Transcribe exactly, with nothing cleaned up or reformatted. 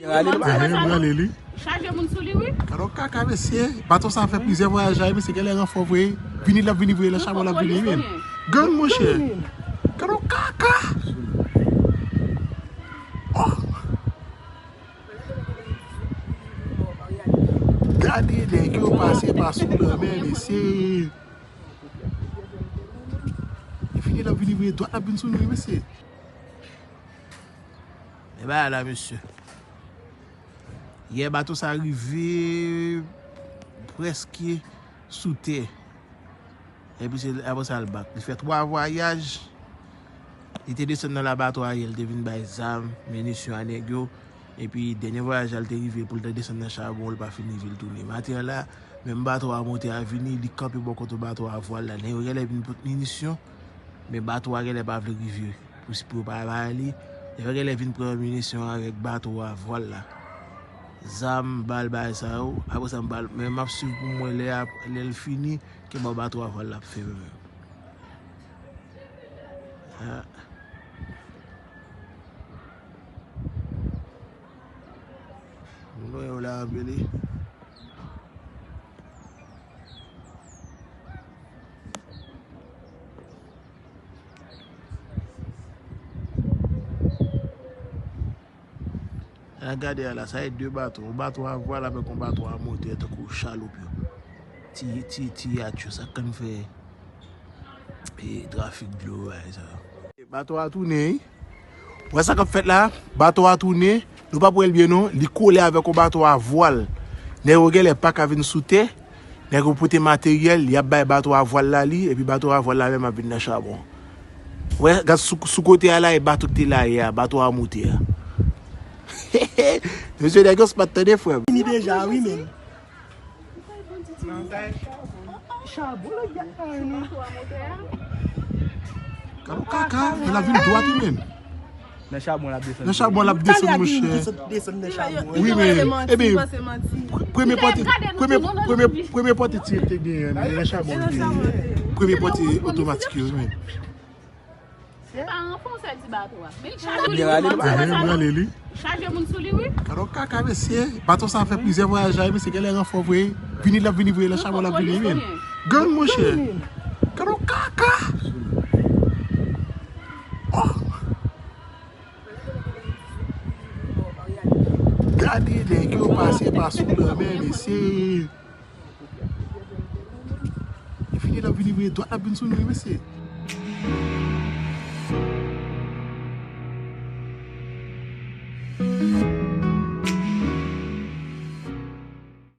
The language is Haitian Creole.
Rale li. Rale li. Chaje moun sou li, wi. Gade yon kaka, mesye. Bato sa fè plizyè vwayaj la, mesye, genlè ranfò vre. Vini, l ap vini vre, lè chabon l ap vini, men. Gang, monchè. Gade yon kaka. Oh. Gade nèg yo pase pa sou lanmè, mesye. Li fini, l ap vini vre, dwat l ap vin sou nou, mesye. Men bagay la, mesye. Yè, bato sa rive prèske sou tè. Epi se apre sa l bak. Li fè twa vwayaj. Li te desann nan labatwa yè, li te vin bay zam, minisyon a nèg yo. Epi dènye vwayaj la, li te rive pou l te desann nan chabon, li pa fin rive, li tounen. Maten an la, menm bato a monte a vini, li kanpe bò kote bato a vwal la. Nèg yo genlè vin pot minisyon, men bato a genlè pa vle rive. Pou, pou yo pa bay li, nèg yo genlè vin pran minisyon avèk bato a vwal la. Zam, bal, bagay sa yo. Apre sa, m bal, men m ap swiv pou m wè lè, lè l fini, ki bò bato a vwal la ap fè menm. Ah. Moun yo la ap vini. An gade a la, sa e de bato. Yon bato a vwal avèk yon bato a motè tankou chaloup yo. Ti, ti, ti yat yo, sa k konn fè e trafik dlo, bagay sa yo. Bato a tounen, wi. Ou wè sa k ap fèt la? Bato a tounen, nou p ap wè l byen non, li kole avèk yon bato a vwal. Nèg yo genlè pa ka vin sou tè, nèg yo pote materyèl, y ap bay bato a vwal la li, epi bato a vwal la menm ap vin nan chabon. Ou wè, gad sou, sou kote a la, e bato ki te la yè a, bato a moute a. Mesye, nèg yo spat tande, frè m. Fini deja, wi, men. Chabon la, y ap kare nou. Gade yon kaka, men l ap vin dwat, wi, men. Nan chabon l ap desann. Nan chabon l ap desann, monchè. Desann nan chabon. Wi, men, ebyen, premye pòte, premye, premye, premye pòte ti te genyen, nan chabon li te ye. Premye pòte otomatik yo, wi, men. Se pa ranfò sèl ti bato a. Men li chaje moun, li chaje moun sou li, wi. Gade yon kaka, mesye. Bato sa fè plizyè vwayaj la, mesye, genlè ranfò vre. Vini, l ap vini vre, lè chabon l ap vini, men. Gang, monchè. Gade yon kaka. Oh. Gade nèg yo pase pa sou lanmè, mesye. Li fini, l ap vini vre, dwat l ap vin sou nou, mesye.